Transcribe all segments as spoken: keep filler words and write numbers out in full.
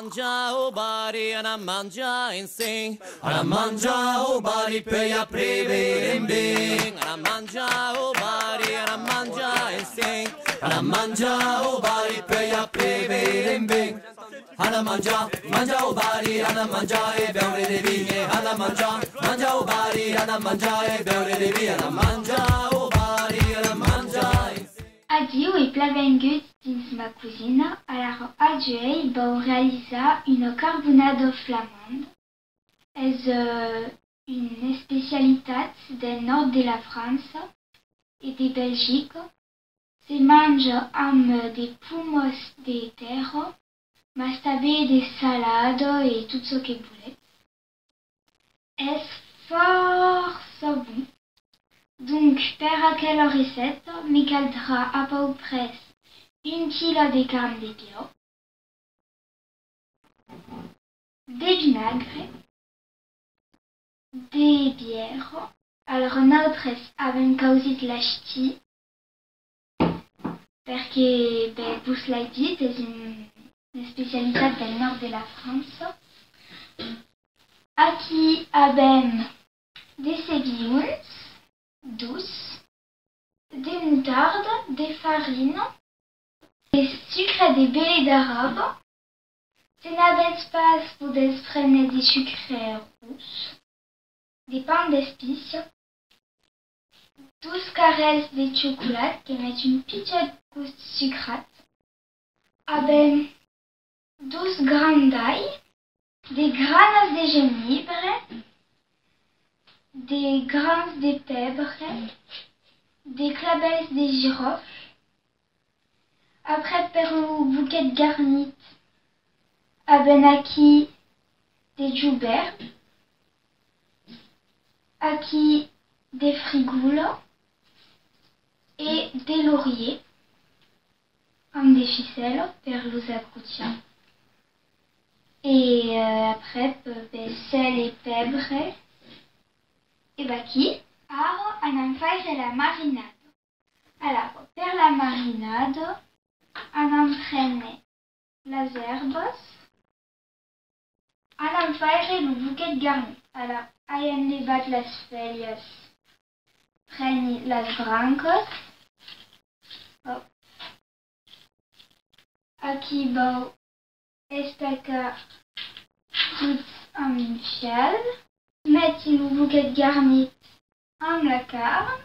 Manjar o bari, anar manjar en cinc. Anar manjar o bari, puèi après beure en vinc. Anar manjar o bari, anar manjar en cinc. Anar manjar o bari, puèi après beure en vinc. Anar manjar, manjar o bari, anar manjar e beure de vinc. E anar manjar, manjar o bari, anar manjar e beure de vinc. Anar manjar o bari, anar manjar en cinc. Adiu e plan venguts dins ma cosina. Alara, aüei vau realizar una carbonada flamanda. Es, eh, una especialitat del nòrd de la França e de Belgica. Se manja amb de pomas de tèrra, mas tanben de salada e tot çò que volètz. Es fòrça bon. Donc, per aquela recèpta, me caldrà a pauc près un quilò de carn de piòu, de vinagre, de bièra. Alara, nautres avèm causit l'astit, perque, ben, vos l'ai dit, es un, una especialitat del nòrd de la França. Aquí avèm de cebilhons, dos, de motarda, de farina, de sucre de velèt d'araba. Se n'avètz pas, podètz prene de sucre ros, de pan d'espícia, dos carrèls de chocolat que met un pichòt gust sucrat. Avèm dos grans d'alh, de granas de genibre, de grans de pebre, de clavèls de giròfle. Après, per lo boquet garnit, avèm aquí de julivèrb, aquí de frigola e de laurier, amb de ficèla per los acrochar. E, eh, aprèp, eh, ben, sèl e pebre. E vaquí. Ara anam faire la marinada. Alara, per la marinada, anam prene las èrbas, anam faire lo boquet garnit. Alara, ai enlevat las fuèlhas, preni las brancas. Òp. Aquí vau estacar tot amb un fial. Meti lo boquet garnit amb la carn.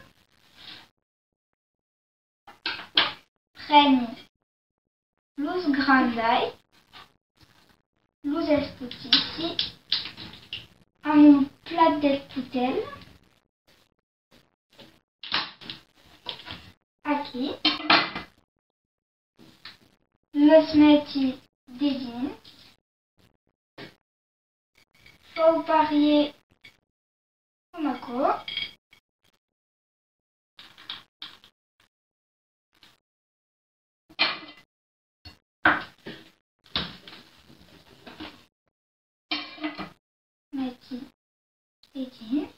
Preni los grans d'alh, los espotissi amb un plat del potel. Aquí. Los meti dedins. Fau parier coma aquò. Meti dedins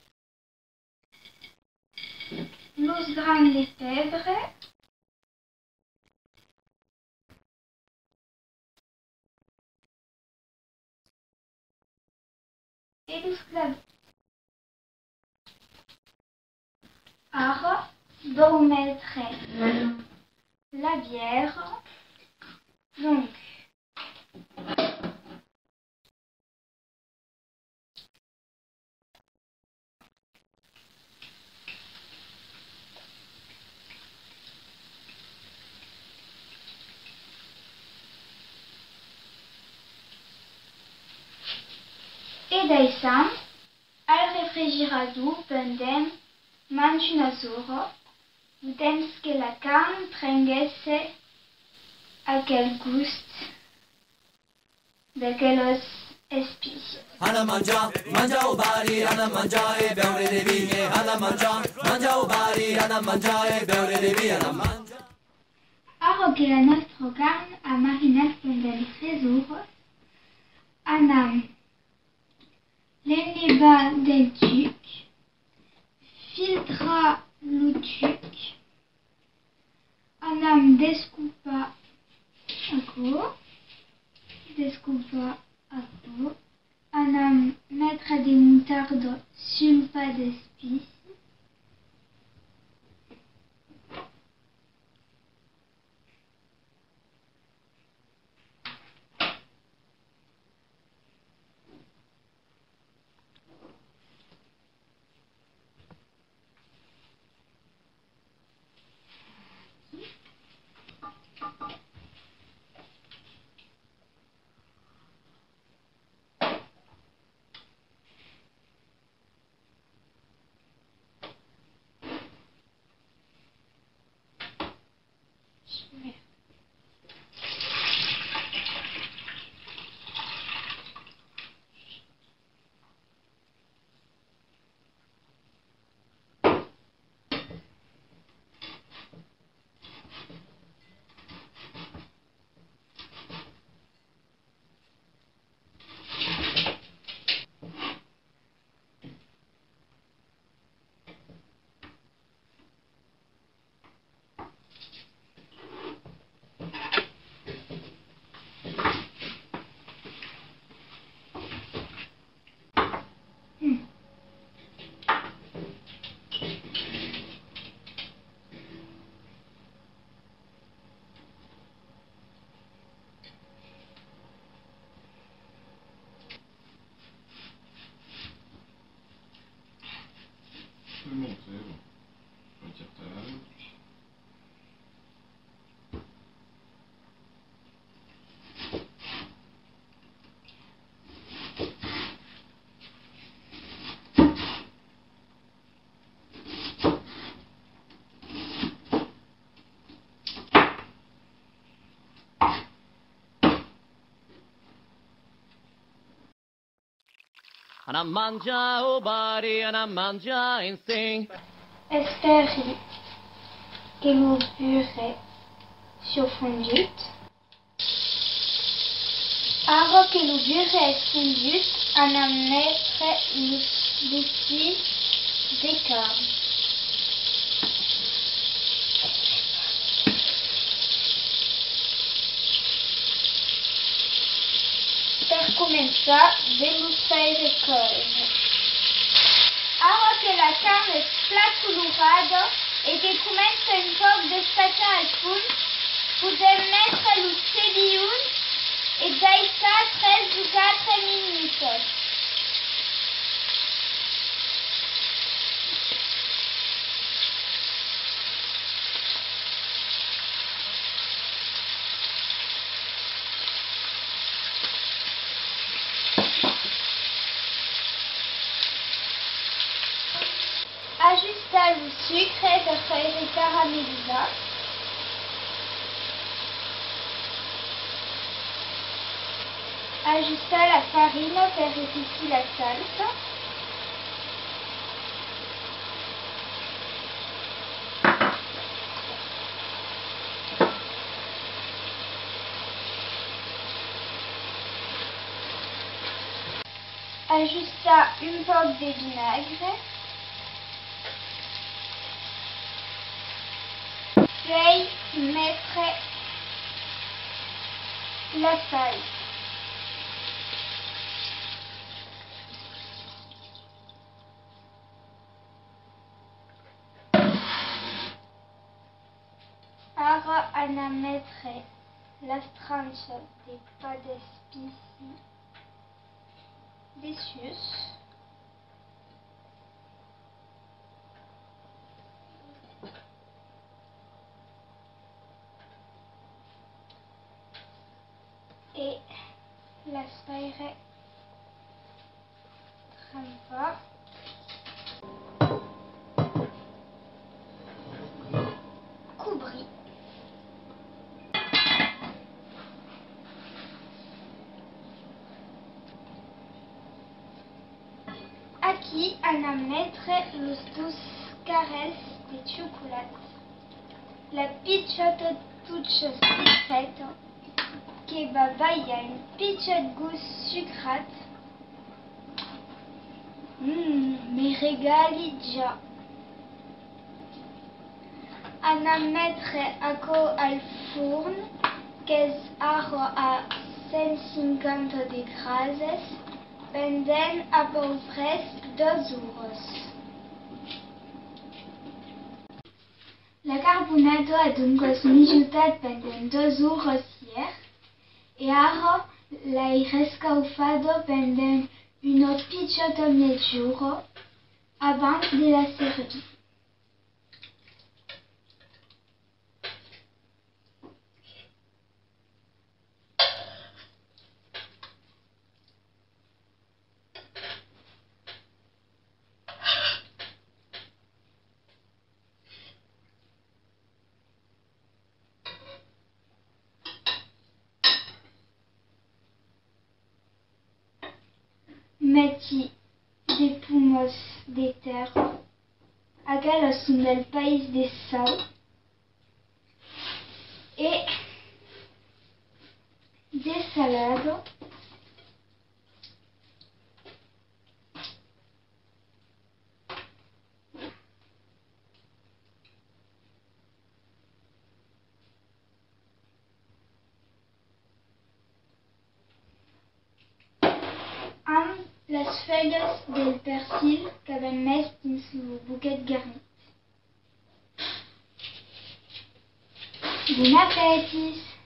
los grans de pebre e los clavèls. Ara vau metre la bièra. Donc, e daissam al refrigerador pendent mantuna ora, lo temps que la carn prenguèsse aquel gust d'aquelas espícias. Anar manjar, manjar o bari, anar manjar e beure de vin. E anar manjar, manjar o bari, anar manjar e beure de vin. Anar manjar. Ara que la nòstra carn a marinat pendent tres oras, anam l'enlevar del chuc, filtrar lo chuc, anam descopar aquò, descopar Anam manjar au barri, anam manjar ensin. Espèri que lo burre siá fondut. Ara que lo burre es fondut, anam metre los bocins de carn. Per començar, de los faire còire. Ara que la carn es plan colorada e que comença un pauc d'espatar al fons, podèm metre los sedilhons e daissar tres o quatre minutas. Ajustar lo sucre per faire caramelizar. Ajustar la farina per repetir la salsa. Ajustar un pauc de vinagre. Puèi metre la sal. Ara anam metre las tranchas de pan d'espici dessús. E las faire trempar. Cobrir. Aquí anam metre los dos carrèls de chocolat, la pichòta tucha secrèta que va balhar un pichòt gust sucrat. Mm, me regali ja. Anam metre aquò al forn, qu'es ara a cent cinquanta de grases, pendent a pauprès doas oras. La carbonata a doncas mijotat pendent doas oras ièr e ara l'ai rescaufada pendent una pichòta miègjora abans de la servir. Meti de pomas de tèrra, aquelas son del país de Sau, e de salada. Amb las fuèlhas del persil qu'avèm mes dins lo boquet garnit. Bon apetit!